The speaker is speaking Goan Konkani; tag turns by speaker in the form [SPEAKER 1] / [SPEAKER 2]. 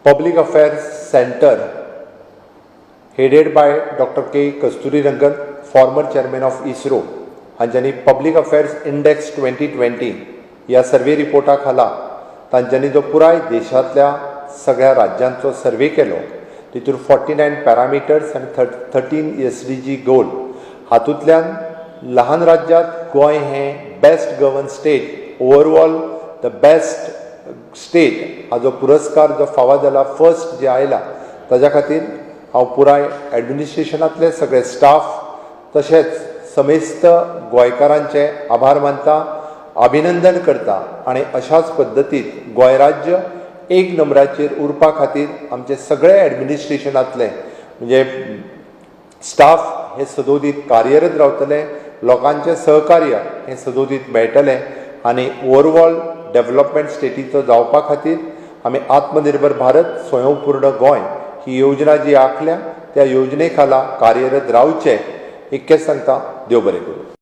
[SPEAKER 1] Public Affairs Centre, headed by Doctor K Kasturirangan, former chairman of ISRO, हांच्यांनी public affairs index 2020 ह्या सर्वे रिपोर्टा खाला तांच्यांनी जो पुराय देशांतल्या सगळ्या राज्यांचो सर्वे केलो, तितून 49 पॅरामिटर्स आनी 13 एसडीजी गोल हातूंतल्यान लहान राज्यांत गोंय हें best govern state, overall the best state हाजो पुरस्कार जो फावो जाला, फर्स्ट जे आयला, ताज्या खातीर हांव पुराय एडमिनिस्ट्रेशनांतले सगळे स्टाफ तशेंच समेस्त गोंयकारांचे आभार मानता, अभिनंदन करता आनी अशाच पद्दतीन गोंय राज्य एक नंबराचेर उरपा खातीर आमचे सगळे एडमिनिस्ट्रेशनांतले म्हणजे स्टाफ हे सदोदीत कार्यरत रावतले, लोकांचें सहकार्य हें सदोदीत मेळटलें आनी ओवरऑल डेव्हलपमेंट स्टेटीचो जावपा खातीर आमी आत्मनिर्भर भारत, स्वयंपूर्ण गोंय ही योजना जी आंखल्या, त्या योजने खाला कार्यरत रावचे, इतकेंच सांगता. देव बरें करूं.